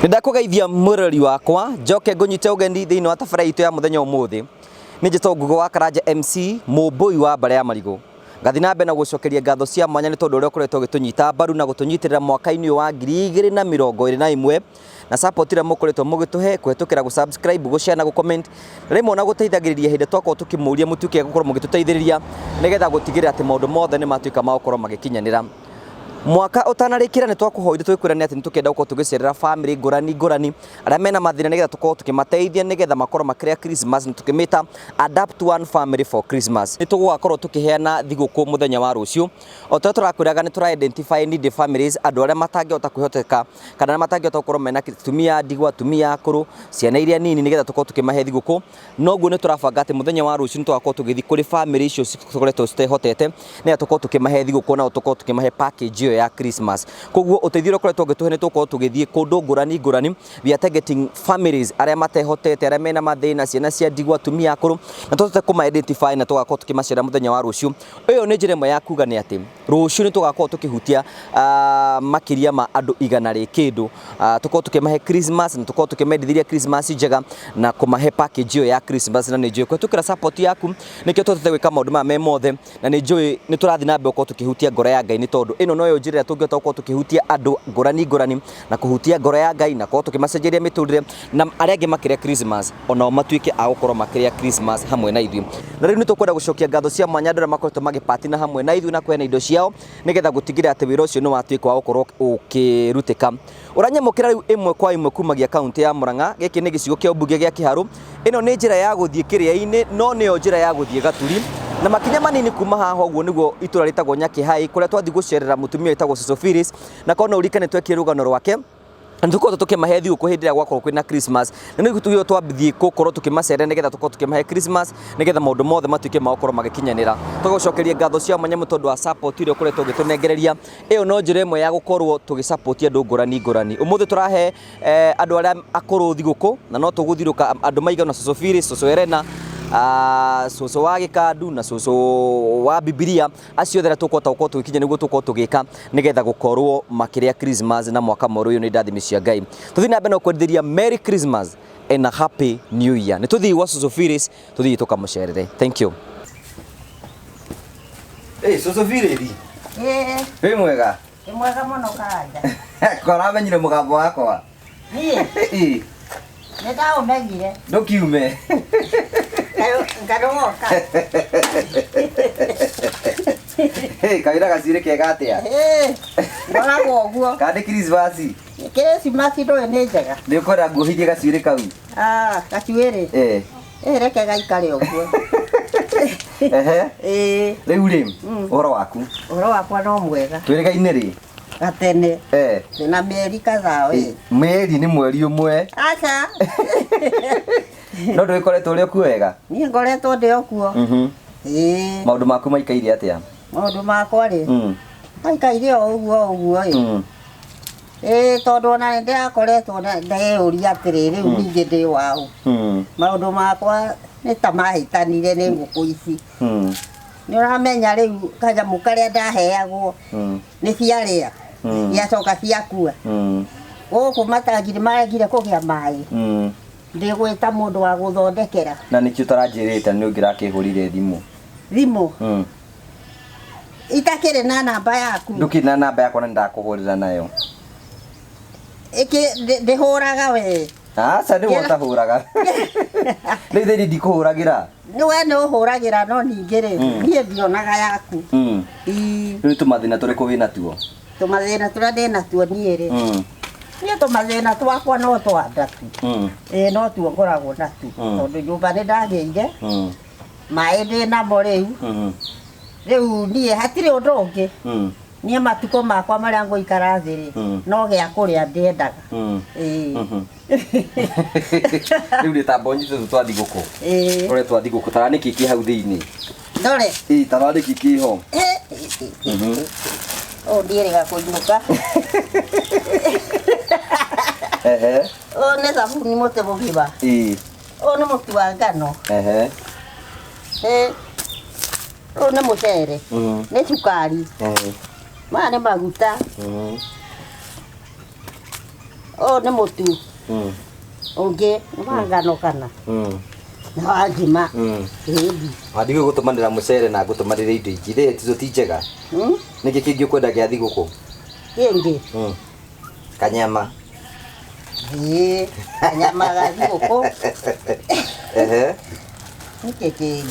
Nĩndakũgeithia mwĩroreri wakwa, njoke ngũnyite ũgeni thĩinĩ wa tabarĩra itũ ya mũthenya ũmũthĩ. Nĩ njĩtagwo Ngugo wa Karanja MC, mũmbũi wa mbarĩ ya marigũ. Ngathiĩ na mbere na gũcokeria ngatho cia mwanya nĩ tondũ ũrĩa ũkoretwo ũgĩtũnyita mbaru na gũtũnyitĩrĩra mwaka-inĩ ũyũ wa 2021 na support ĩrĩa mũkoretwo mũgĩtũhe kũhetũkĩra gũ subscribe, gũ share na gũ comment, rĩmwe ona gũteithagĩrĩria hĩndĩ twakorwo tũkĩmũria mũtuĩke gũkorwo mũgĩtũteithĩrĩria nĩgetha gũtigĩrĩra atĩ maũndũ mothe nĩ matuĩka ma gũkorwo magĩkinyanĩra. Mwaka ũtanarĩkĩra nĩ twakũhoire tũgĩkwĩra nĩ atĩ nĩ tũkenda gũkorwo tũgĩcerera famĩlĩ ngũrani ngũrani arĩa mena mathĩna nĩgetha tũkorwo tũkĩmateithia nĩgetha makorwo makĩrĩa Christmas na tũkĩmĩta Adapt One Family for Christmas. Nĩ tũgũgakorwo tũkĩheana thigũkũ mũthenya wa rũciũ. O ta ũrĩa tũrakwĩraga nĩ tũra identify needy families, andũ arĩa matangĩhota kwĩhoteka kana arĩa matangĩhota gũkorwo mena atumia a ndigwa, atumia akũrũ, ciana iria nini nĩgetha tũkorwo tũkĩmahe thigũkũ. Noguo nĩ tũrabanga atĩ mũthenya wa rũciũ nĩ tũgakorwo tũgĩthiĩ kũrĩ bamĩrĩ icio cikoretwo citehotete nĩgetha tũkorwo tũkĩmahe thigũkũ na tũkorwo tũkĩmahe package ĩyo ya Christmas. Koguo ũteithio ũrĩa ũkoretwo ũgĩtũhe nĩ tũgũkorwo tũgĩthiĩ kũndũ ngũrani ngũrani, we are targeting families arĩa matehotete, arĩa mena mathĩna, ciana cia ndigwa, atumia akũrũ, na tũhote kũma identify na tũgakorwo tũkĩmacerera mũthenya wa rũciũ. Ĩyo nĩ njĩra ĩmwe ya kuga nĩ atĩ rũciũ nĩ tũgakorwo tũkĩhutia makĩria ma andũ igana rĩ kĩndũ, tũkorwo tũkĩmahe Christmas na tũkorwo tũkĩmendithĩria Christmas njega na kũmahe package ĩyo ya Christmas, na nĩ njũĩ kũhetũkĩra support yaku nĩkĩo tũhotete gwĩka maũndũ maya me mothe, na nĩ njũĩ nĩ tũrathiĩ na mbere gũkorwo tũkĩhutia ngoro ya Ngai nĩ tondũ ĩno noyo njĩra ĩrĩa tũngĩhota gũkorwo tũkĩhutia andũ ngũrani ngũrani na kũhutia ngoro ya Ngai na gũkorwo tũkĩmacenjeria mĩtũrĩre na arĩa angĩ makĩrĩa Christmas onao matuĩke a gũkorwo makĩrĩa Christmas hamwe na ithuĩ. Na rĩu nĩ tũkwenda gũcokia ngatho cia mwanya andũ arĩa makoretwo magĩpatina hamwe na ithuĩ na kũheana indo ciao nĩgetha gũtigĩrĩra atĩ wĩra ũcio nĩ watuĩka wa gũkorwo ũkĩrutĩka. Ũranyamũkĩra rĩu ĩmwe kwa ĩmwe kumagia kaũntĩ ya Murang'a, gĩkĩ nĩ gĩcigo kĩa ũmbunge gĩa Kĩharũ. Ĩno nĩ njĩra ya gũthiĩ Kĩrĩa-inĩ no nĩyo njĩra ya gũthiĩ Gaturi. Na makinya manini kuma haha ũguo nĩguo itũra rĩtagwo Nyakĩhai kũrĩa twathiĩ gũcerera mũtumia wĩtagwo Cecil Phyllis, na korwo no ũririkane twekire rũgano rwake na nĩtũkoretwo tũkĩmahe thigũkũ hĩndĩ ĩrĩa gwakorwo kwĩna Christmas, na nĩguo tugire twathiĩ gũkorwo tũkĩmacerera nĩgetha tũkorwo tũkĩmahe Christmas nĩgetha maũndũ mothe matuĩke ma gũkorwo magĩkinyanĩra. Tũgũcokeria ngatho cia mwanya mũno tondũ wa support ĩrĩa ũkoretwo ũgĩtũnengereria. Ĩyo no njĩra ĩmwe ya gũkorwo tũgĩ support andũ ngũrani ngũrani. Ũmũthĩ tũrahe andũ arĩa akũrũ thigũkũ na no tũgũthiũrũka andũ maigana cũcũ Phyllis, cũcũ Elena, cũcũ wa Gĩkandu na cũcũ wa Bibilia, acio othe arĩa tũkũhota gũkorwo tũgĩkinya nĩguo tũkorwo tũgĩka nĩgetha gũkorwo makĩrĩa Christmas na mwaka mwerũ ũyũ nĩ ndathimi cia Ngai. Tũthiĩ na mbere na gũkwendithĩria Merry Christmas and a Happy New Year. Nĩ tũthiĩ gwa cũcũ Phyllis, tũthiĩ tũkamũcerere. Thank you. Hey, cũcũ Phyllis. Ĩĩ. Wĩ mwega? Nĩ mwega mũno Karanja. Ko ũramenyire mũgambo wakwa? Niĩ? Ĩĩ. Nĩ ndaũmenyire. Ndũkiume. Ngarũgoka. Hey, kawĩra gacuĩrĩ kega atĩa? Ĩĩ, ngoragwo ũguo. Kana nĩ Christmas? Kĩrĩcimasi ndũĩ nĩ njega. Nĩ ũkwenda nguohithie gacuĩrĩ kau? Ah, gacuĩrĩ? Ĩĩ. Ĩĩ, reke gaikare ũguo. Ehe. Ĩĩ. Rĩu rĩ, ũhoro waku? Ũhoro wakwa no mwega. Twĩrĩgaine rĩ? Gatene. Eh. Ndĩna mĩeri kadhaa we. Mĩeri nĩ mweri ũmwe. Aca. No ndũgĩkoretwo ũrĩ o kuo wega? Niĩ ngoretwo ndĩ o kuo. Ĩĩ. Maũndũ maku maikaire atĩa? Maũndũ makwa rĩ? Maikaire o ũguo ũguo ĩ. Ĩĩ tondũ ona nĩ ndĩrakoretwo ndeyũria atĩrĩ rĩu ningĩ ndĩ waũ. Maũndũ makwa nĩ ta mahĩtanire nĩ ngũkũ ici. Nĩ ũramenya rĩu kanyamũ karĩa ndaheagwo nĩ ciarĩa ciacoka ciakua. Gũkũ matangi nĩ maregire kũgĩa maĩ. Ndĩgwĩta mũndũ wa gũthondekera. Na nĩkĩ ũtaranjĩrĩte nĩ ũngĩrakĩhũrire thimũ? Thimũ? Itakĩrĩ na namba yaku. Ndũkĩrĩ na namba yakwa na nĩndakũhũrĩra nayo. Ĩkĩ ndĩhũraga we. Aca nĩwe ũtahũraga. Rĩu thĩinĩ ndikũhũragĩra. Nĩ we nĩ ũhũragĩra no ningĩ rĩ, niĩ ndionaga yaku. Ii. Rĩu nĩ tũmathĩna tũrĩkũ wĩ natuo? Tũmathĩna tũrĩa ndĩ natuo niĩ rĩ. Niĩ tũmathĩna twakwa no twa nda tu. Ĩĩ no tuo ngoragwo natuo. Tondũ nyũmba nĩ ndagĩire. Maĩ ndĩ namo rĩu. Rĩu niĩ hatirĩ ũndũ ũngĩ. Niĩ matukũ makwa marĩa ngũikara thĩ rĩ, no gĩa kũrĩa ndĩendaga. Ĩĩ. Rĩu rĩ tamba ũnyite tũ twa thigũkũ. Ĩĩ. Rore twa thigũkũ tara nĩkĩ kĩ hau thĩinĩ. Ndore. Ĩĩ tara nĩkĩ kĩ ho. Ũũ ndiĩrĩga kũinũka. Ehe. Ũyũ nĩ thabuni mũtĩ mũgima. Ĩĩ. Ũyũ nĩ mũtu wa ngano. Ehe. Ĩĩ. Ũyũ nĩ mũcere. Nĩ cukari. Maya nĩ maguta. Ũyũ nĩ mũtu ũngĩ nĩ wa ngano kana nĩ wa ngima. Ĩni. Ndigũ gũtũmanĩra mũcere na ngũtũmanĩre indo ingĩ rĩ tizo ti njega. Nĩkĩ kĩngĩ ũkwenda gĩa thigũkũ? Kĩngĩ. Kanyama. Ĩĩ, kanyama ga thigũkũ. Ehe. Nĩkĩ kĩngĩ?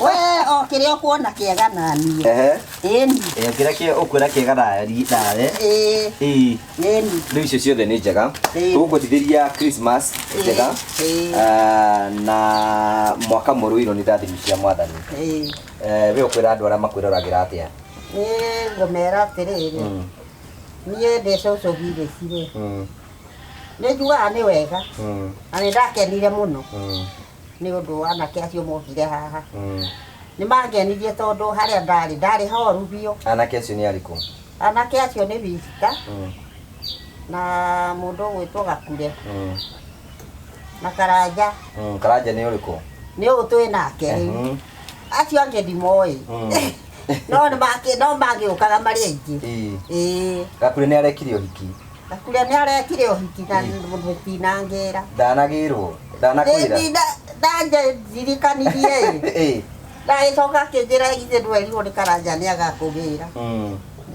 We o kĩrĩa ũkuona kĩega naniĩ. Ehe. Ĩni. Ĩ, kĩrĩa ũkuona kĩega nawe nawe. Ĩĩ. Ĩĩ. Ĩni. Rĩu icio ciothe nĩ njega. Ĩĩ. Tũgũkwendithĩria Christmas njega. Ĩĩ. Ah, na mwaka mwerũ ino nĩ ndathimi cia mwathani. Ĩĩ. Eh, we ũkwĩra andũ arĩa makwĩroragĩra atĩa? Niĩ ngũmera atĩrĩrĩ, niĩ ndĩ cũcũ Gillis rĩ, nĩ njugaga nĩ wega na nĩ ndakenire mũno nĩ ũndũ wa anake acio mokire haha. Nĩ mangenirie tondũ harĩa ndarĩ ndarĩ horu biũ. Anake acio nĩ arĩkũ? Anake acio nĩ Vista na mũndũ ũgwĩtwo Gakure na Karanja. Karanja nĩ ũrĩkũ? Nĩ ũyũ twĩ nake rĩu. Acio angĩ ndimoĩ. No nĩ no mangĩũkaga marĩ aingĩ. Ĩĩ. Ĩĩ. Gakure nĩ arekire ũhiki. Gakure nĩ arekire ũhiki na mũtinangĩra. Ndanagĩrwo. Ndanakwĩra. Ndandirikanirie ĩ. Ĩĩ. Ndagĩcoka akĩnjĩra githĩ ndwerirwo nĩ Karanja nĩ agakũgĩra.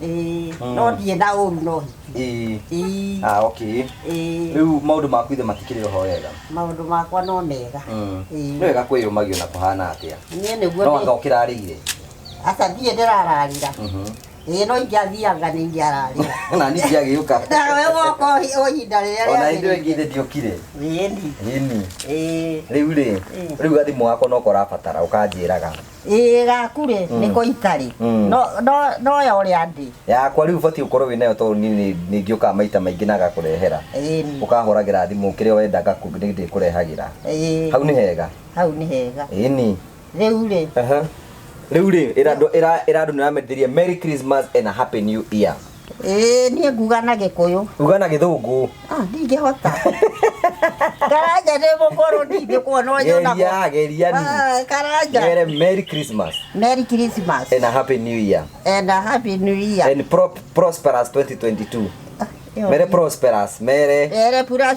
Ĩĩ. No ndirĩ na ũru na ũhiki. Ĩĩ. Ĩĩ. Ah, okay. Ĩĩ. Rĩu maũndũ maku ithe matikĩrĩ oho wega. Maũndũ makwa no mega. Ĩĩ. Nĩ wega kwĩyũmagio na kũhana atĩa. Niĩ nĩguo No ndĩ- anga ũkĩrarĩire. Aca ndirĩ ndĩrararĩra. Ĩĩ no ingĩathianga nĩ ingĩararĩra. Na niĩ ndiagĩũka. Nawe woka o ihinda rĩrĩa Ona ithuĩ rĩagĩrĩire. ĩngĩ ithe ndiokire. Ĩni. Ĩni. Ĩĩ. Rĩu rĩ, Ĩĩ. rĩu gathimũ gakwa no korabatara ũkanjĩraga. Ĩĩ gaku rĩ nĩko itarĩ. No no no ya ũrĩa ndĩ. Yakwa rĩu ũbatiĩ gũkorwo wĩnayo tondũ niĩ nĩ ngĩũkaga maita maingĩ na ngakũrehera. Ĩni. Ũkahũragĩra thimũ kĩrĩa wenda nĩ ndĩkũrehagĩra. Ĩĩ. Hau nĩ hega. Hau nĩ hega. Ĩni. Rĩu rĩ. Aha. Rĩu rĩ, ĩra andũ ĩra andũ nĩũramendithĩria Merry Christmas and a Happy New Year. Ĩĩ niĩ nguga na Gĩkũyũ. Uga na Gĩthũngũ. Ah, ndingĩhota. Karanja nĩ mũkũrũ ndingĩkuona ũnyona. Geria, geria ni. Ah, Karanja. Mere Merry Christmas Merry Christmas and a Happy New Year. and a Happy New Year. And prosperous 2022. Ah, ĩyo Mere prosperous. Mere Mere pura.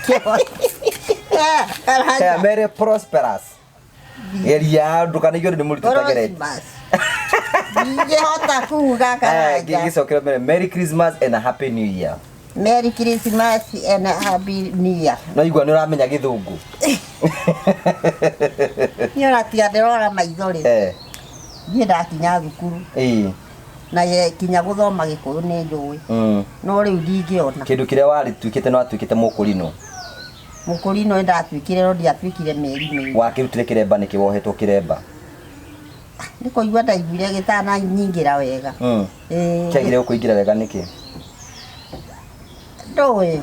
Eh, Karanja. mere prosperous. Geria ndũkanaigue nĩ mũritũ tagerete. Christmas. Ndingĩhota kuga Karanja. Ngĩcokera mere Merry Christmas and a Happy New Year. Merry Christmas and a Happy New Year. No igua nĩ ũramenya Gĩthũngũ. Niĩ ona tiga ndĩrora maitho rĩ, Eh, niĩ ndakinya thukuru ĩĩ. na ye kinya gũthoma Gĩkũyũ nĩ njũĩ no rĩu ndingĩona. Kĩndũ kĩrĩa warĩ tuĩkĩte no watuĩkĩte mũkũrinũ. Mũkũrinũ nĩ ndatuĩkire no ndiatuĩkire mĩeri mĩingĩ. Wakĩrutire kĩremba nĩkĩ wohetwo kĩremba? Nĩ kũigua ndaiguire gĩtananyingĩra wega. Ĩĩ. Kĩagire gũkũingĩra wega nĩkĩ? Ndũĩ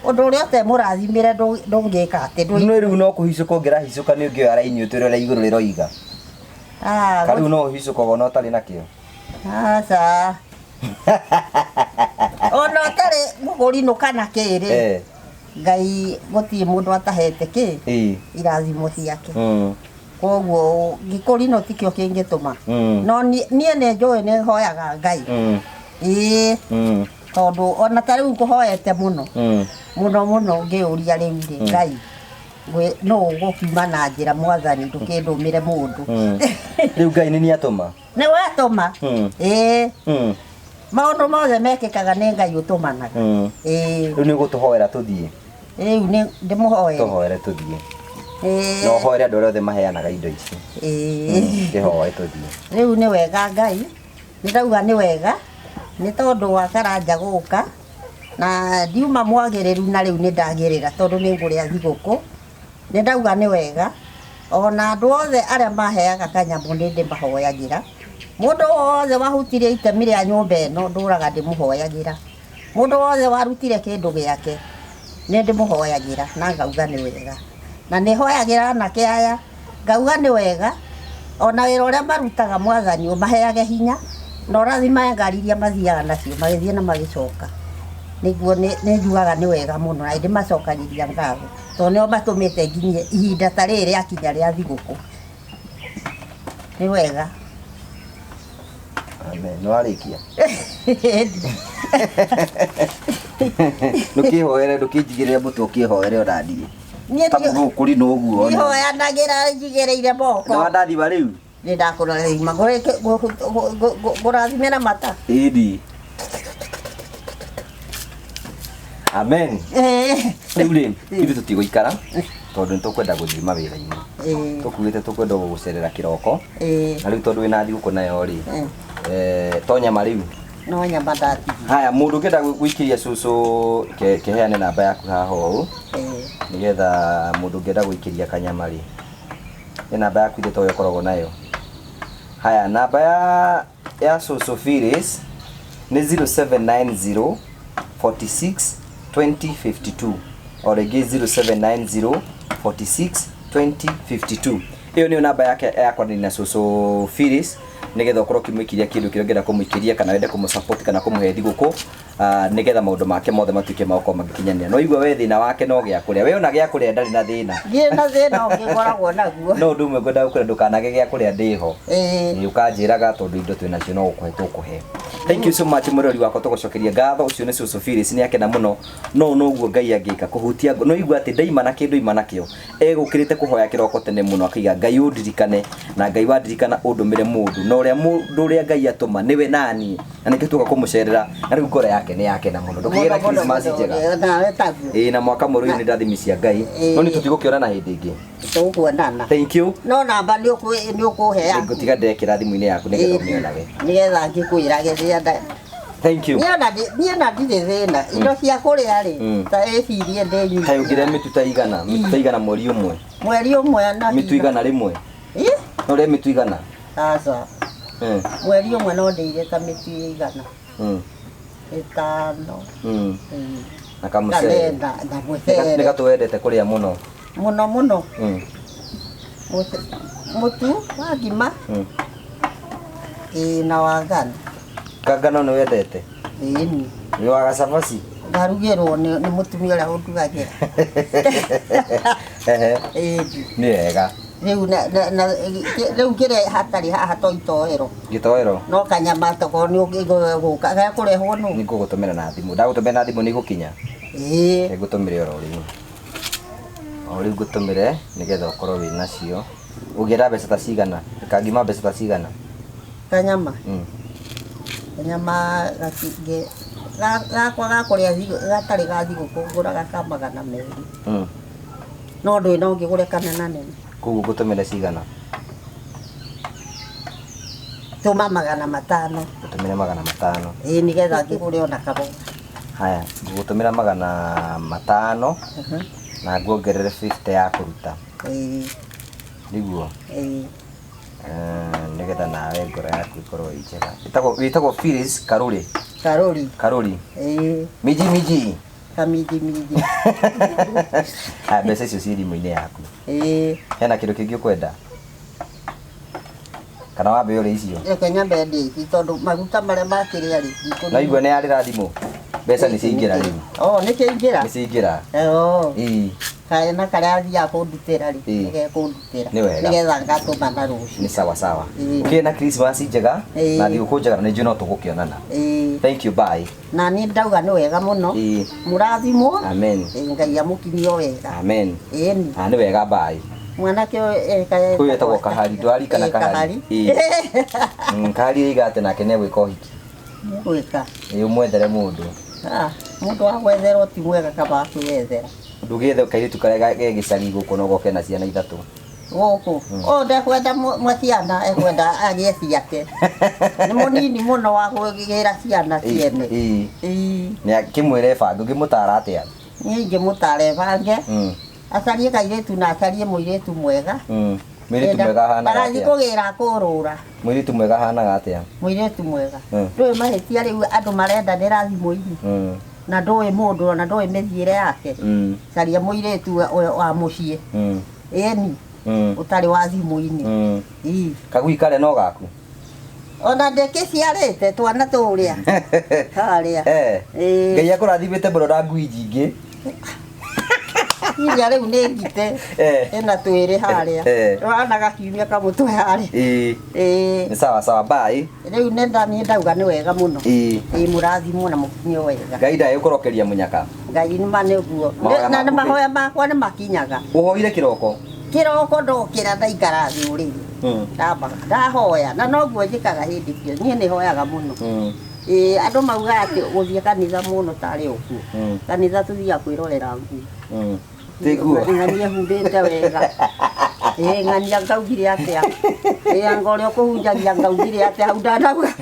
ũndũ ũrĩa ũtemũrathimĩre ndũngĩka atĩ ndũi. No rĩu no kũhicũka ũngĩrahicũka nĩ ũngĩoya raini ũtwĩre ũrĩa igũrũ rĩroiga. Ah, Ka rĩu no ũhicũkaga ona ũtarĩ nakĩo. Aca. Ona ũtarĩ mũkũrinũ kana kĩrĩ. Eh. Ngai gũtirĩ mũndũ atahete kĩ Ĩĩ. irathimo ciake. Koguo gĩkũrinũ tikĩo kĩngĩtũma. No niĩ nĩ njũĩ nĩ hoyaga Ngai. Ĩĩ. Tondũ ona ta rĩu ngũhoete mũno. Mũno mũno ngĩũria rĩu rĩ Ngai nũ ũgũkiuma na njĩra mwathani ndũkĩndũmĩre mũndũ. Rĩu Ngai nĩ niatũma. Nĩ watũma. Ĩĩ. Maũndũ mothe mekĩkaga nĩ Ngai ũtũmanaga. Ĩĩ. Rĩu nĩ ũgũtũhoera tũthiĩ. Rĩu nĩ ndĩmũhoere. Tũhoere tũthiĩ. Ĩĩ. Na ũhoere andũ arĩa othe maheanaga indo ici. Ĩĩ. Kĩhoe tũthiĩ. Rĩu nĩ wega Ngai, nĩ ndauga nĩ wega nĩ tondũ wa Karanja gũka na ndiuma mwagĩrĩru na rĩu nĩ ndagĩrĩra tondũ nĩ ngũrĩa thigũkũ. Nĩ ndauga nĩ wega ona andũ othe arĩa maheaga kanyamũ nĩ ndĩmahoyagĩra. Mũndũ wothe wahutirie itemi rĩa nyũmba ĩno ndũraga ndĩmũhoyagĩra. Mũndũ wothe warutire kĩndũ gĩake nĩ ndĩmũhoyagĩra na ngauga nĩ wega. Na nĩ hoyagĩra anake aya ngauga nĩ wega ona wĩra ũrĩa marutaga mwathani ũmaheage hinya na ũrathimae ngari iria mathiaga nacio magĩthiĩ na magĩcoka. Nĩguo nĩ njugaga nĩ wega mũno na ndĩmacokagĩria ngatho tondũ nĩo matũmĩte nginyie ihinda ta rĩrĩ rĩakinya rĩa thigũkũ. Nĩ wega. Amen. Nĩ warĩkia? Ndũkĩhoere, ndũkĩnjigĩrĩre mũtwe, ũkĩhoere ona niĩ. Niĩ Ta mũgũkũri no ũguo. Ndihoyanagĩra njigĩrĩire moko. Nĩ wandathima rĩu? Nĩ ndakũrathima. Ngũrathime na mata. Ĩni. Amen. Rĩu rĩ, ithuĩ tũtigũikara tondũ nĩ tũkwenda gũthiĩ mawĩra-inĩ. Tũkuĩte tũkwenda gũgũcerera kĩroko. Na rĩu tondũ wĩna thigũkũ nayo rĩ, to nyama rĩu? No nyama ndatigia. Haya, mũndũ ũngĩenda gũikĩria cũcũ, kĩheane namba yaku haha ũũ, nĩgetha mũndũ ũngĩenda gũikĩria kanyama rĩ, nĩ namba yaku ithe toyo ũkoragwo nayo. Haya, namba ya cũcũ Phyllis nĩ 0790 46 20 52. O rĩngĩ 0790 46 20 52. Ĩyo nĩyo namba yake ya kwaranĩria na cũcũ Phyllis, nĩgetha ũkorwo ũkĩmũikĩria kĩndũ kĩrĩa ũngĩenda kũmũikĩria, kana wende kũmũ-support kana kũmũhe thigũkũ, nĩgetha maũndũ make mothe matuĩke ma gũkorwo magĩkinyanĩra. No igua we thĩna wake no gĩa kũrĩa. We ona gĩa kũrĩa ndarĩ na thĩna. Ndirĩ na thĩna ũngĩ ngoragwo naguo. No ũndũ ũmwe ngwendaga gũkwĩra ndũkanage gĩa kũrĩa ndĩho. Nĩ ũkanjĩraga tondũ indo twĩ nacio no gũkũhe tũkũhe. Thank you so much mũrori wakwa, tũgũcokeria ngatho. Ũcio nĩ cũcũ Phyllis, nĩ akena mũno. No noguo Ngai angĩka kũhutia ngo. No igua atĩ ndaima na kĩndũ ima nakĩo. Egũkĩrĩte kũhoya kĩroko tene mũno akaiga Ngai ũndirikane, na Ngai wandirikana ũndũmĩre mũndũ. Na ũrĩa mũndũ ũrĩa Ngai atũma nĩwe naniĩ. Na nĩkĩo tuoka kũmũcerera. Na rĩu ngoro yake nĩ yakena mũno. Ndũkĩgĩe na Christmas njega. Nawe taguo. Ĩĩ, na mwaka mwerũ ũyũ nĩ ndathimi cia Ngai. No nĩ tũtigũkĩonana hĩndĩ ĩngĩ. Tũkuonana. Thank you. No namba nĩ ũkũhe yaku. Ngũtiga ndekĩra thimũ-inĩ yaku nĩgetha ũmĩonage. Nĩgetha ngĩkwĩrage rĩrĩa nda Thank you. Niĩ ona ndirĩ thĩna. Indo cia kũrĩa rĩ, ta ĩcirie ndĩ nyingĩ. Kaĩ ũngĩrĩa mĩtu ta igana? Mĩtu ta igana mweri ũmwe? Mweri ũmwe na Mĩtu igana rĩmwe? Ĩ? No ũrĩe mĩtu igana? Aca. Mweri ũmwe no ndĩire ta mĩtu igana. Ĩtano. Na kamũcere. Kana na mũcere. Nĩ gatũ wendete kũrĩa mũno? Mũno mũno. Mũtu wa ngima. Ĩĩ, na wa ngano. Ngano nĩ wendete? Ĩĩ. Nĩ wa gacabaci? Ngarugĩrwo nĩ mũtumia ũrĩa ũndugagĩra. Ĩĩ. Nĩ wega. Rĩu rĩu kĩrĩa hatarĩ haha to itoero. Gĩtoero? No kanyama tokorwo nĩ ũgũka, gekũrehwo nũ? Nĩ ngũgũtũmĩra na thimũ. Ndagũtũmĩra na thimũ nĩ igũkinya? Ĩĩ. Nĩ ngũtũmĩre oro rĩu. O rĩu ngũtũmĩre nĩgetha ũkorwo wĩ nacio. Ũngĩenda mbeca ta cigana? Kangima mbeca ta cigana? Kanyama? Kanyama gakwa ga kũrĩa gatarĩ ga thigũkũ ngũraga ka magana merĩ. No ndũĩ no ngĩgũre kanenanene. Koguo ngũtũmĩre cigana? Tũma magana matano. Ngũtũmĩre magana matano. Ĩĩ, nĩgetha ngĩgũre ona kaboga. Haya, ngũgũtũmĩra magana matano na nguongerere 50 ya kũruta. Ĩĩ. Nĩguo? Ĩĩ. Nĩgetha nawe ngoro yaku ĩkorwo ĩ njega. Wĩtagwo Phyllis Karuri. Karuri. Karuri. Ĩĩ. Miji miji. Kamiji miji. Haya, mbeca icio ciĩ thimũ-inĩ yaku. Ĩĩ. Hena kĩndũ kĩngĩ ũkwenda? Kana wambe ũrĩe icio? Reke nyambe ndĩe ici tondũ maguta marĩa makĩrĩa rĩ, ndikũrĩa. No igua nĩ yarĩra thimũ? Mbeca nĩ ciaingĩra rĩu. Oh, nĩ ciaingĩra? Nĩ ciaingĩra. Oh. Ĩĩ. Kaĩ na karĩa athiaga kũndutĩra rĩ, Ĩĩ. nĩ gekũndutĩra. Nĩ wega. Nĩgetha ngatũma na rũciũ. Nĩ sawa sawa. Ĩĩ. Ũkĩgĩe na Christmas njega Ĩĩ. na thigũkũ njega na nĩ njũĩ no tũgũkĩonana. Ĩĩ. Thank you, bye. Na niĩ ndauga nĩ wega mũno. Ĩĩ. Mũrathimwo. Amen. Ĩĩ, Ngai amũkinyie o wega. Amen. Ĩĩ. Ah, nĩ wega, bye. Mwanake ũyũ eka Ũyũ etagwo Kahari, ndwarikana Ĩĩ, Kahari. Ĩĩ. Kahari oiga atĩ nake nĩ egwĩka ũhiki. Nĩegwĩka. Ĩĩ, ũmwethere mũndũ. Ah, mũndũ wa gwetherwo ti mwega kaba kwĩyethera. Ndũgĩethe kairĩtu karĩa ge gĩcagi gũkũ no goke na ciana ithatũ. Gũkũ? Ũyũ ndekwenda ciana, ekwenda agĩe ciake. Nĩ mũnini mũno wa kũgĩra ciana ciene. Ĩĩ. Ĩĩ. Nĩ akĩmwĩra ebange, ũngĩmũtara atĩa? Niĩ ingĩmũtara ebange. Acarie kairĩtu na acarie mũirĩtu mwega. Mũirĩtu mwega ahanaga Ndagathiĩ atĩa? kũgĩra kũrũra. Mũirĩtu mwega ahanaga atĩa? Mũirĩtu mwega. Ndũĩ mahĩtia rĩu andũ marendanĩra thimũ-inĩ. Na ndũĩ mũndũ ona ndũĩ mĩthiĩre yake. Caria mũirĩtu wa mũciĩ. Ĩni. Ũtarĩ wa thimũ-inĩ. Ĩĩ. Kagui karĩa no gaku? Ona ndĩkĩciarĩte twana tũrĩa. Harĩa. Eh. Ĩĩ. Ngai akũrathimĩte mũno na ngui nyingĩ. Iria rĩu nĩ ngite ĩna twĩrĩ harĩa. Wana gakiumia kamũtwe harĩa. Ĩĩ. Nĩ sawa sawa, bye. Rĩu nĩ niĩ ndauga nĩ wega mũno. Ĩĩ, mũrathimwo na mũkinyio wega. Ngai ndagĩkũrokeria mũnyaka. Ngai nĩ ma nĩguo. Na nĩ mahoya makwa nĩ makinyaga. Ũhoire kĩroko? Kĩroko ndokĩra ndaikara thĩ ũrĩrĩ. Ndambaga ndahoya na noguo njĩkaga hĩndĩ ciothe. Niĩ nĩ hoyaga mũno. Ĩĩ, andũ maugaga atĩ gũthiĩ kanitha mũno tarĩ ũkuo. Kanitha tũthiaga kwĩrorera nguo. Tiguo. Ng'ania humbĩte wega. Ĩĩ, ng'ania ngaugire atĩa. Ĩĩ, anga ũrĩa ũkũhunjagia ngaugire atĩa hau ndanauga.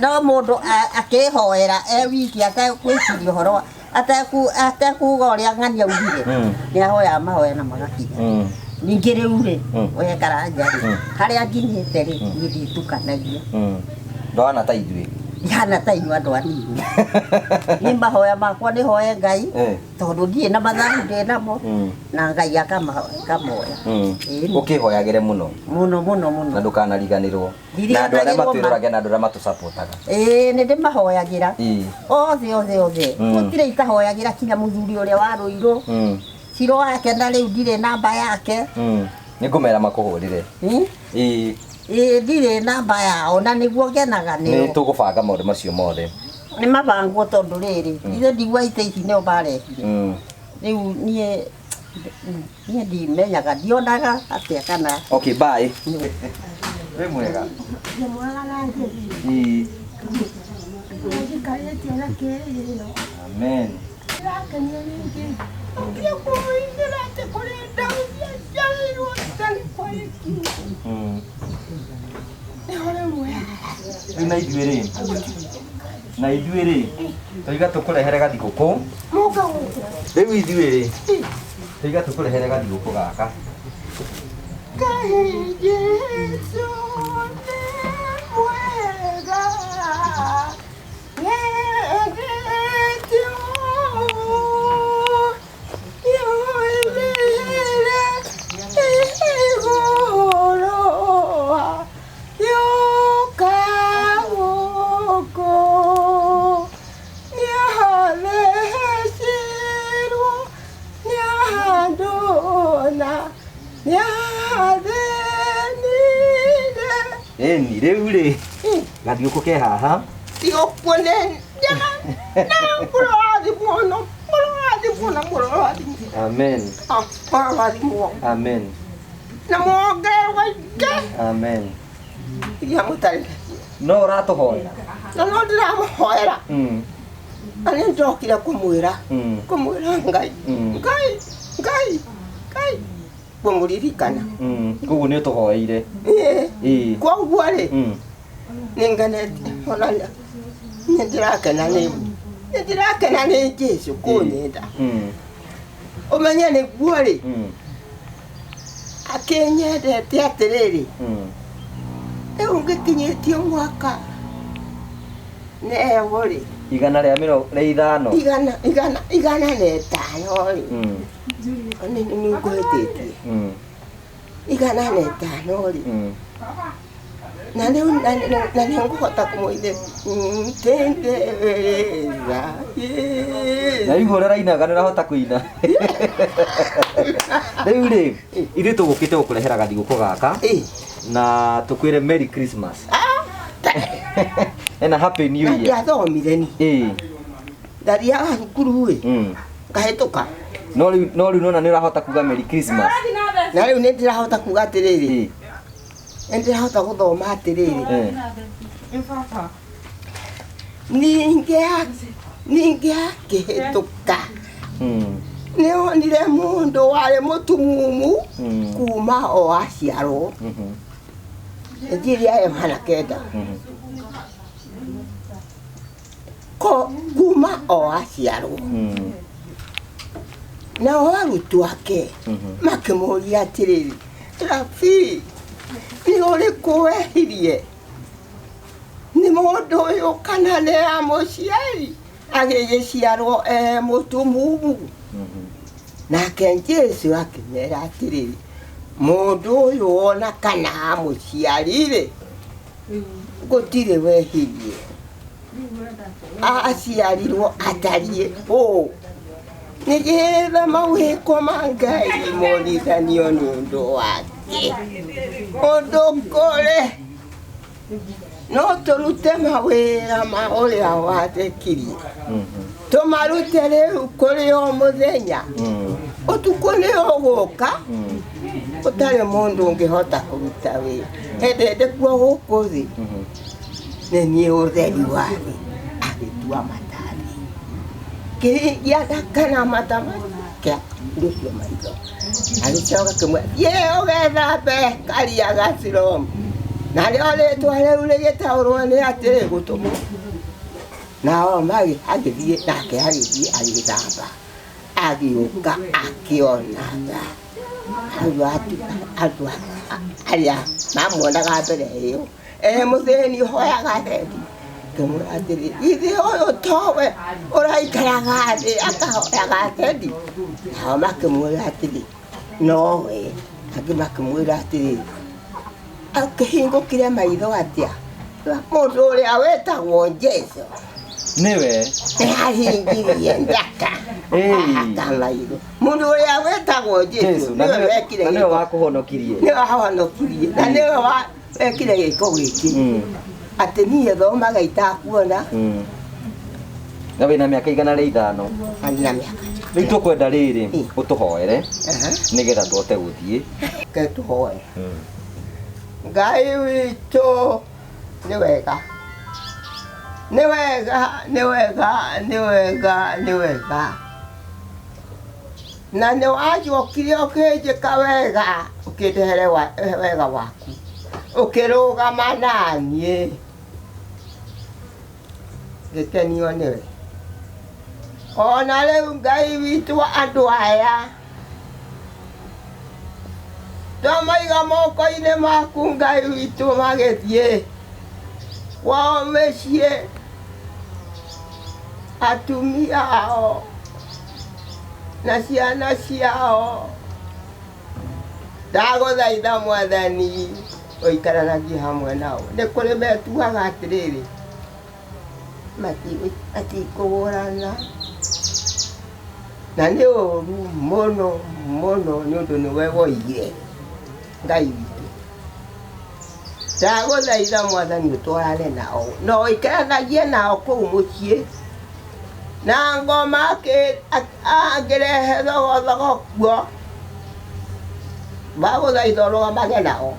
No mũndũ akĩhoera e wiki atekwĩciria ũhoro atekuga ũrĩa ng'ania augire, nĩ ahoyaga mahoya na magakinya. Ningĩ rĩu rĩ, we Karanja rĩ, harĩa nginyĩte rĩ, niĩ nditukanagia. Ndwana ta ithuĩ. Ndihana ta inyuĩ andũ anini. Niĩ mahoya makwa nĩ hoe Ngai, tondũ ndirĩ na mathabu ndĩ namo, na Ngai akamoya. Ũkĩhoyagĩre mũno. Mũno mũno mũno. Na ndũkanariganĩrwo. Na andũ arĩa matwĩroraga na andũ arĩa matũcapotaga. Ĩĩ, nĩ ndĩmahoyagĩra. Othe othe othe. Gũtirĩ itahoyagĩra kinya mũthuri ũrĩa warũirwo. Ciro wake na rĩu ndirĩ namba yake. Nĩ ngũmera makũhũrĩre. Ĩĩ. Ĩĩ, ndirĩ namba yao na nĩguo ngenaga nĩo. Nĩ tũgũbanga maũndũ macio mothe. Nĩ mabangwo tondũ rĩrĩ, ithe ndigua ite ici nĩo marehire. Rĩu niĩ ndimenyaga, ndionaga atĩa kana. Okay, bye. Wĩ mwega? Nĩ mwega na Ĩĩ. Njikarĩte na kĩrĩgĩrĩro. Amen. Ndĩrakenio ningĩ. Ũkire kũmũinĩra atĩ kũrĩ Daudi aciarĩirwo itarĩ kwarĩ kiugo. Nĩho rĩmwe. Rĩu na ithuĩ rĩ, na ithuĩ rĩ, tũiga tũkũrehere gathigũkũ. Mũka gũkũ. Rĩu ithuĩ rĩ, tũiga tũkũrehere gathigũkũ gaka. Ngai Jesũ nĩ mwega. Nyendete ũũ. Nĩoimire igũrũ agĩũka gũkũ. Nĩathecirwo nĩ andũ na nĩathĩnire. Ĩni, rĩu rĩ, gathigũkũ ke haha. Tiga ũkuo nĩ na mũrorathimwo na mũrorathimwo na mũrorathimwo. Amen. Mũrorathimwo. Amen. Na muongererwo aingĩ. Amen. Iria mũtarĩ nacio. No ũratũhoera? Na no ndĩramũhoera. Na nĩ ndokire kũmwĩra. Kũmwĩra Ngai. Ngai, Ngai, Ngai. Kũmũririkana. Koguo nĩ ũtũhoeire. Ĩĩ. Koguo rĩ, nĩ ngenete ona nĩ ndĩrakena nĩ nĩ ndĩrakena nĩ Jesũ kũnyenda. Ũmenye nĩguo rĩ, akĩnyendete atĩrĩrĩ, rĩu ngĩkinyĩtie mwaka newo rĩ, 150. 105 rĩ, nĩ ngũhĩtĩtie. 105 rĩ, na rĩu na nĩ ngũhota kũmũithe ntendereza. Na rĩu ũrĩa ũrainaga nĩ ũrahota kũina. Rĩu rĩ, ithuĩ tũgũkĩte gũkũrehera gathigũkũ gaka na tũkwĩre Merry Christmas. And a Happy New Na Year. ndiathomire ni. Ndathiaga thukuru ĩ, ngahĩtũka. No rĩu nona nĩ ũrahota kuga Merry Christmas. Na rĩu nĩ ndĩrahota kuga atĩrĩrĩ, nĩ ndĩrahota gũthoma atĩrĩrĩ. Ningĩ akĩhĩtũka. Nĩonire mũndũ warĩ mũtumumu kuma o aciarwo. Injiri ya Yohana 9. Kuma o aciarwo. Nao arutwo ake makĩmũũria atĩrĩrĩ, Rabii, nĩ ũrĩkũ wehirie? Nĩ mũndũ ũyũ kana nĩ amũciari agĩgĩciarwo e mũtumumu? Nake Jesũ akĩmera atĩrĩrĩ, mũndũ ũyũ ona kana amũciari rĩ, gũtirĩ wehirie. Aciarirwo atariĩ ũũ nĩgetha mawĩko ma Ngai monithanio nĩ ũndũ wake. Ũndũ kũrĩ no tũrute mawĩra ma ũrĩa wathekirie, tũmarute rĩu kũrĩ o mũthenya. Ũtukũ nĩ ũgũka ũtarĩ mũndũ ũngĩhota kũruta wĩra. Hĩndĩ ndĩkuo gũkũ thĩ nĩ niĩ ũtheri wa thĩ. Agĩtua matathi kĩringia ndakana mata make ũcio maitho. Agĩcoka kĩmwe, thiĩ ũgethambe karia ga Siloamu. Narĩo rĩtwa rĩu rĩgĩtaũrwo nĩ atĩrĩ, gũtũmwo. Nao agĩthiĩ nake agĩthiĩ agĩthamba, agĩũka akĩonaga. Andũ arĩa mamuonaga mbere ĩyo e mũthĩni ũhoyaga thendi, ngĩmwĩra atĩrĩ, githĩ ũyũ towe ũraikaraga thĩ akahoyaga thendi? Nao makĩmwĩra atĩrĩ, nowe. Angĩ makĩmwĩra atĩrĩ, akĩhingũkire maitho atĩa? Mũndũ ũrĩa wetagwo Jesũ nĩwe nĩahingirie ndaka ahaka maitho. Mũndũ ũrĩa wetagwo Jesũ nĩwe wekire na nĩwe wakũhonokirie, nĩwe wahonokirie, na nĩwe wekire gĩko gĩkĩ atĩ niĩ thomaga itakuona. Na wĩna mĩaka 105. Na mĩaka rĩu tũkwenda rĩrĩ ũtũhoere nĩgetha tũhote gũthiĩ. Ke tũhoe. Ngai witũ nĩ wega, nĩ wega, nĩ wega, nĩ wega, nĩ wega. Na nĩ wacokire ũkĩnjĩka wega, ũkĩndehere wega waku, ũkĩrũgama naniĩ, ngĩkenio nĩwe. Ona rĩu Ngai witũ, andũ aya twamaiga moko-inĩ maku, Ngai witũ, magĩthiĩ kwao mĩciĩ, atumia ao na ciana ciao. Ndagũthaitha Mwathani ũikaranagie hamwe nao. Nĩ kũrĩ metuaga atĩrĩrĩ, matikũgũrana, na nĩ ũru mũno mũno, nĩ ũndũ nĩwe woigire. Ngai witũ, ndagũthaitha Mwathani ũtwarane nao na ũikaranagie nao kũu mũciĩ, na ngoma angĩrehe thogothogo kuo, ndagũthaitha ũrũgamage nao,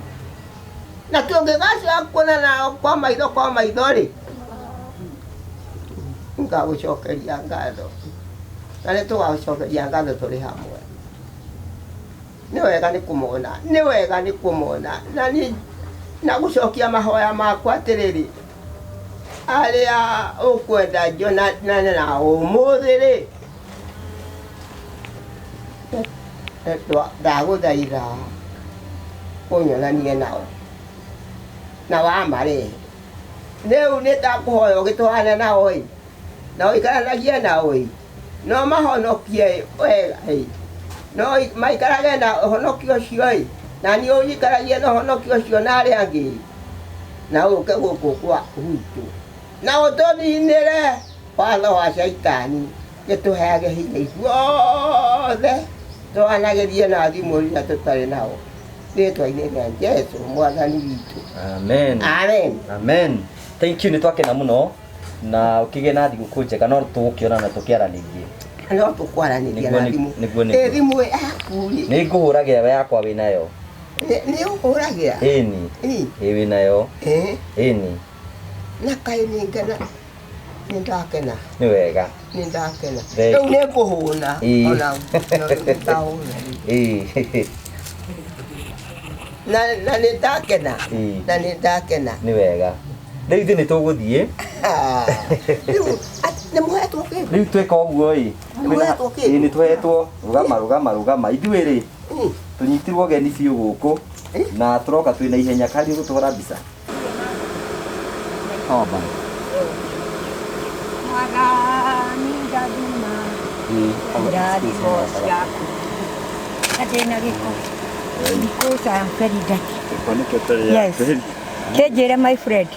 na tũngĩgacoka kuona nao kwa maitho kwa maitho rĩ, ngagũcokeria ngatho, na nĩ tũgagũcokeria ngatho tũrĩ hamwe. Nĩ wega nĩ kũmona, nĩ wega nĩ kũmona, na nĩ na gũcokia mahoya makwa atĩrĩrĩ, arĩa ũkwenda njonane nao ũmũthĩ rĩ, ndagũthaitha ũnyonanie nao na wamarehe. Rĩu nĩ ndakũhoya ũgĩtwarane nao ĩ, na ũikaranagie nao ĩ, no mahonokie wega ĩ, no maikarage na ũhonokio ũcio ĩ, na niĩ ũnjikaragie na ũhonokio ũcio na arĩa angĩ, na ũke gũkũ kwa gwitũ na ũtũninĩre watho wa Caitani, gĩtũheage hinya ithuothe twanagĩrie na thimũ rĩrĩa tũtarĩ nao, rĩtwa-inĩ rĩa Jesũ Mwathani witũ. Amen. Amen. Amen. Thank you, nĩ twakena mũno na ũkĩgĩe na thigũkũ njega, no tũgũkĩonana tũkĩaranĩrie. No tũkwaranĩria na thimũ. Nĩguo, Ĩ thimũ yaku rĩ? Nĩ ngũhũragĩra we yakwa wĩnayo. Nĩ ũhũragĩra? Ĩni. Ĩ wĩnayo. Ĩni. Na kaĩ nĩ ngena, nĩ ndakena. Nĩ wega. Nĩ ndakena. Rĩu nĩ ngũhũna ona ndahũna. Na nĩ ndakena. Na nĩ ndakena. Nĩ wega. Rĩu ithuĩ nĩ tũgũthiĩ. Rĩu nĩ mũhetwo kĩndũ? Rĩu tweka ũguo ĩ. Nĩ mũhetwo kĩndũ? Ĩ nĩ tũhetwo. Rũgama, rũgama, rũgama. Ithuĩ rĩ, tũnyitirwo ũgeni biũ gũkũ na tũroka twĩna ihenya. Kari gũtũhũra mbica. Mwathani ndathima irathimo ciaku na ndĩna gĩko because I am very dirty. Yes. Kĩnjĩre my friend.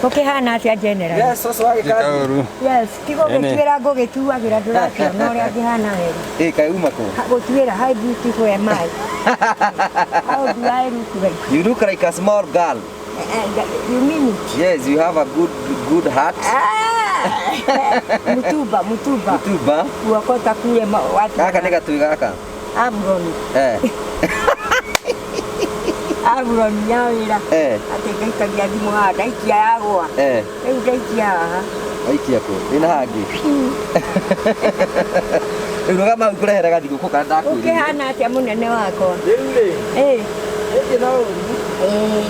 Gũkĩhana atĩa general? Yes, cũcũ wa gĩkandu. Kaũru. Yes, ti gũgĩtuĩra ngũgĩtuagĩra ndũrakĩona ũrĩa ngĩhana wega. Ĩ kaĩ uma kũ? Gũtuĩra, how beautiful am I? How do I look like? You look like a small girl. You mean it? Yes, you have a good heart. Ah! Mutuba, mutuba. Mutuba. Kuokota kule watu. Gaka nĩ gatui gaka. Amron. Eh. Amron ya wĩra. Eh. Atĩ ngaikagia thimũ haha ndaikia yagwa. Eh. Rĩu ndaikia haha. Waikia kũ? Ĩna hangĩ. Rĩu rũgama hau ngũrehere gathigũkũ kana ndakwĩrire. Ũkĩhana atĩa mũnene wakwa? Rĩu rĩ. Eh. Ĩndĩ no ũru. Eh.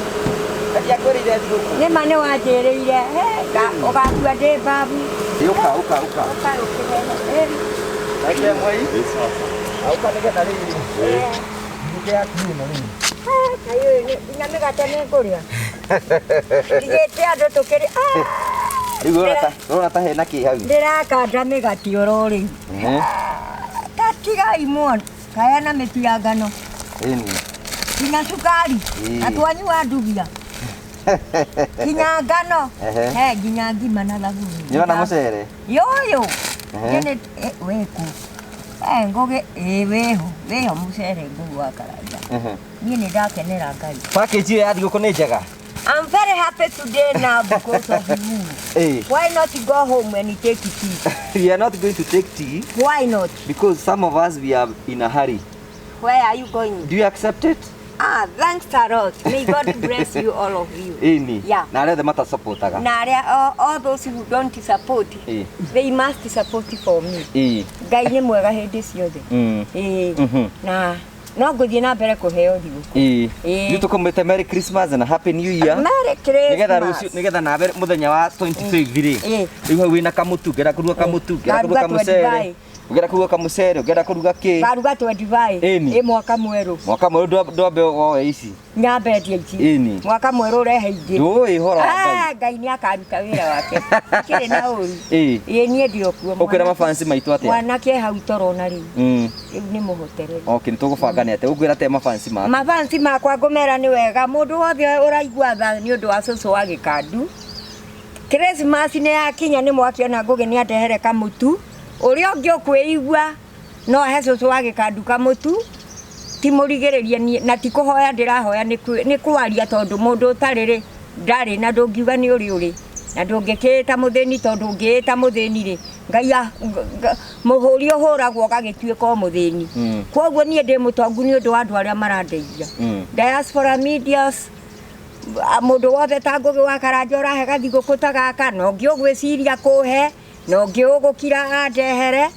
Ndiakwĩrĩire thigũkũ. Nĩma nĩ wanjĩrĩire. Ũgakua ndĩ babu. Ũka ũka ũka. Ũka ũkĩrehe. Reke mwei. Ũka nĩgetha rĩrĩ. Thigũkũ yaku ĩno rĩu. Kaĩ ũyũ nginya mĩgate nĩ ngũrĩa. Ndigĩte andũ tũkĩrĩ. Rĩu ũrona ta hena kĩ hau? Ndĩrakanda mĩgate oro rĩu. Ta tigai muono. Kaya na mĩtu ya ngano. Ĩni. Nginya cukari. Na twanyua ndubia. Nginya ngano. He nginya ngima na thabuni. Nĩwona mũcere? Yoyo. Nĩ wĩkũ. Ngũgĩ ĩ wĩho. Wĩho mũcere Ngũgĩ wa Karanja. Niĩ nĩ ndakenera Ngai. Package ĩyo ya thigũkũ nĩ njega? I'm very happy today now because of you. Hey. Why not go home and take tea? We are not going to take tea. Why not? Because some of us, we are in a hurry. Where are you going? Do you accept it? Ah, thanks a lot. May God bless you, all of you. Ĩni. Yeah. Na arĩa othe matasupportaga. Na arĩa all those who don't support, they must support for me. Ngai nĩ mwega hĩndĩ ciothe. Ĩĩ. Na no ngũthiĩ na mbere kũheo thigũkũ. Ĩĩ. Rĩu tũkũmwĩte Merry Christmas and a Happy New Year. Merry Christmas. Nĩgetha rũciũ nĩgetha nawe mũthenya wa 25 rĩ. Rĩu hau wĩna kamũtu, ngĩenda kũruga kamũtu, ngĩenda kũruga kamũcere. Ũngĩenda kũruga kamũcere, ũngĩenda kũruga kĩ? Ngaruga 25. Ĩni. Ĩ mwaka mwerũ. Mwaka mwerũ ndwambe woe ici. Nyambe ndie ici. Ĩni. Mwaka mwerũ ũrehe ingĩ. Ndũĩ ũhoro wa Ngai. Ngai nĩ akaruta wĩra wake. Gũtirĩ na ũru. Ĩĩ. Ĩĩ niĩ ndĩ o kuo. Ũkwĩra mafansi maitũ atĩa? Mwanake hau toro na rĩu. Rĩu nĩ mũhotereri. Okay, nĩ tũgũbanga nĩ atĩa? Ũngwĩra atĩa mafansi maku? Mafansi makwa ngũmera nĩ wega. Mũndũ wothe ũraigua tha nĩ ũndũ wa cũcũ wa gĩkandu. Christmas nĩ yakinya nĩ mwakĩona Ngũgĩ nĩ andehere kamũtu. Ũrĩa ũngĩ ũkwĩigua no ahe cũcũ wa gĩkandu kamũtu. Ti mũrigĩrĩrie niĩ na ti kũhoya ndĩrahoya nĩ kwaria tondũ mũndũ ũtarĩ rĩ ndarĩ na ndũngiuga nĩ ũrĩ ũrĩ na ndũngĩkĩĩta mũthĩni tondũ ũngĩĩta mũthĩni rĩ Ngai mũhũri ũhũragwo ũgagĩtuĩka o mũthĩni. Kwoguo niĩ ndĩ mũtongu nĩ ũndũ wa andũ arĩa marandeithia. Diaspora medias mũndũ wothe ta Ngũgĩ wa Karanja ũrahe gathigũkũ ta gaka na ũngĩ ũgwĩciria kũhe na ũngĩ ũgũkira andehere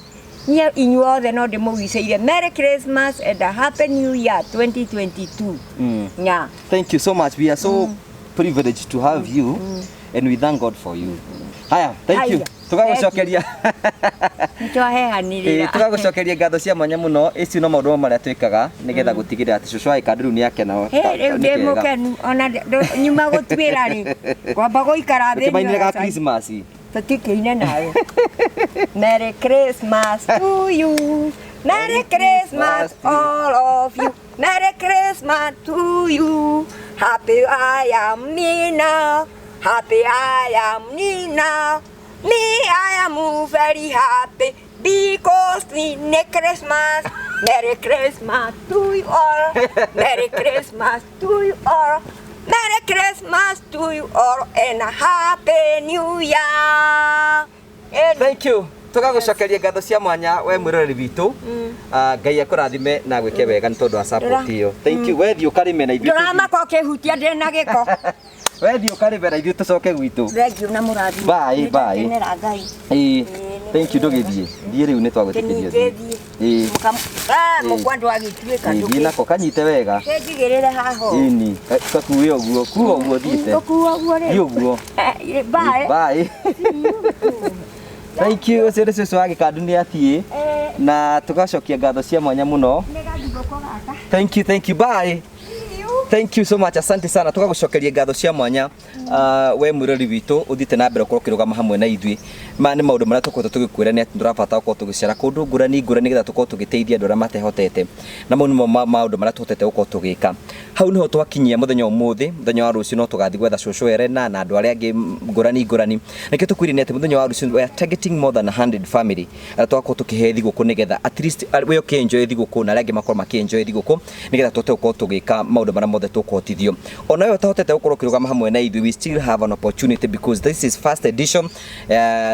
niĩ inyuothe no ndĩmũwicĩire Merry Christmas and a Happy New Year 2022. Yeah. Thank you so much. We are so privileged to have you and we thank God for you. Haya, thank you. Tũgagũcokeria. Nĩtwaheanĩrĩra. Tũgagũcokeria ngatho cia mwanya mũno. Icio no maũndũ marĩa twĩkaga nĩgetha gũtigĩrĩra atĩ cũcũ wa gĩkandu rĩu nĩakena. Rĩu ndĩ mũkenu ona nyuma gũtuĩra rĩ ngwamba gũikara thĩ. Tũkĩmainĩre ga Christmas. Tũtikĩine nawe. Merry Christmas to you. Merry Christmas all of you. Merry Christmas to you. Happy I am me now. Happy I am me now. Me I am very happy because in Christmas. Merry Christmas to you all. Merry Christmas to you all. Merry Christmas to you all and a Happy New Year. Thank you. Tũgagũcokeria ngatho cia mwanya we mwĩroreri witũ. Ngai akũrathime na gwĩke wega nĩ tondũ wa support ĩyo. Thank you. We thiĩ ũkarĩme na ithuĩ. Ndũramaka ũkĩhutia ndĩ na gĩko. We thiĩ ũkarĩme na ithuĩ tũcoke gwitũ. Thank you na mũrathime. Bye bye. Nĩndakenera Ngai. Ĩĩ. Thank you ndũgĩthiĩ. Thiĩ rĩu nĩ twagwĩtĩkĩria thiĩ. Ĩĩ. Mũkwa ndwagĩtuĩka. Thiĩ nako kanyite wega. Kĩnjigĩrĩre haha. Ĩni. Gakuue ũguo. Kuua ũguo thiĩte. Ngũkua ũguo rĩ. Thiĩ ũguo. Bye. Bye. Thank you. Ũcio nĩ cũcũ wa gĩkandu nĩ athiĩ. Na tũgacokia ngatho cia mwanya mũno. Nĩ gathigũkũ gaka. Thank you, thank you. Bye. See you. Thank you so much, asante sana. Tũgagũcokeria ngatho cia mwanya, we mwĩrori witũ ũthiĩte na mbere ũkorwo ũkĩrũgama hamwe na ithuĩ. Maya nĩ maũndũ marĩa tũkoretwo tũgĩkwĩra nĩ atĩ tũrabatara gũkorwo tũgĩcera kũndũ ngũrani ngũrani nĩgetha tũkorwo tũgĩteithia andũ arĩa matehotete, na mau nĩmo maũndũ marĩa tũhotete gũkorwo tũgĩka. Hau nĩho twakinyia mũthenya wa ũmũthĩ. Mũthenya wa rũciũ no tũgathiĩ gwetha cũcũ Erena na andũ arĩa angĩ ngũrani ngũrani. Nĩkĩo tũkwĩrire nĩ atĩ mũthenya wa rũciũ we are targeting more than 100 family arĩa tũgakorwo tũkĩhe thigũkũ, nĩgetha at least we ũkĩ-enjoy thigũkũ na arĩa angĩ makorwo makĩ-enjoy thigũkũ, nĩgetha tũhote gũkorwo tũgĩka maũndũ marĩa mothe tũkũhotithio. Ona we ũtahotete gũkorwo ũkĩrũgama hamwe na ithuĩ, we still have an opportunity because this is first edition.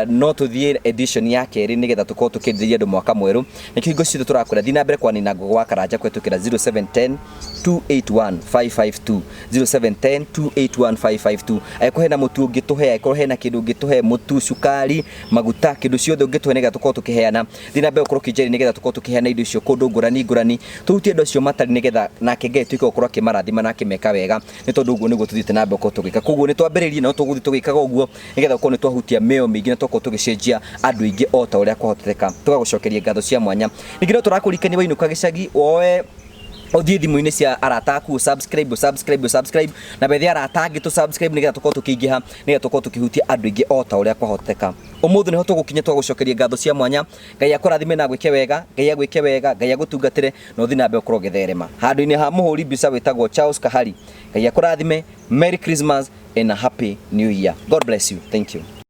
No tũthiĩ edition ya kerĩ nĩgetha tũkorwo tũkĩenderia andũ mwaka mwerũ. Nĩkĩo hingo ciothe tũrakwĩra thiĩ na mbere kwanina Ngũgĩ wa Karanja kũhetũkĩra 0710 281 552, 0710 281 552. Angĩkorwo hena mũtu ũngĩtũhe, angĩkorwo hena kĩndũ ũngĩtũhe, mũtu, cukari, maguta, kĩndũ ciothe ũngĩtũhe nĩgetha tũkorwo tũkĩheana, thiĩ na mbere gũkorwo ũkĩnjaria nĩgetha tũkorwo tũkĩheana indo icio kũndũ ngũrani ngũrani, tũhutie andũ acio matarĩ, nĩgetha nake Ngai atuĩke gũkorwo akĩmarathima na akĩmeka wega, nĩ tondũ ũguo nĩguo tũthiĩte na mbere gũkorwo tũgĩka. Koguo nĩ twambĩrĩirie na no tũgũthiĩ tũgĩkaga ũguo nĩgetha gũkorwo nĩ twahutia mĩoyo mĩingĩ na twakorwo tũgĩcenjia andũ aingĩ o ta ũrĩa kwahoteteka. Tũgagũcokeria ngatho cia mwanya. Ningĩ no tũrakũririkania wainũka gĩcagi woe ũthiĩ thimũ-inĩ cia arata aku, subscribe, subscribe, subscribe, na bethe arata angĩ tũ subscribe nĩgetha tũkorwo tũkĩingĩha, nĩgetha tũkorwo tũkĩhutia andũ aingĩ o ta ũrĩa kwahoteka. Ũmũthĩ nĩho tũgũkinya. Twagũcokeria ngatho cia mwanya. Ngai akũrathime na agwĩke wega. Ngai agwĩke wega, Ngai agũtungatĩre na ũthiĩ na mbere ũkorwo ũgĩtherema. Handũ-inĩ ha mũhũri mbica wĩtagwo Charles Kahari, Ngai akũrathime. Merry Christmas and a Happy New Year. God bless you. Thank you.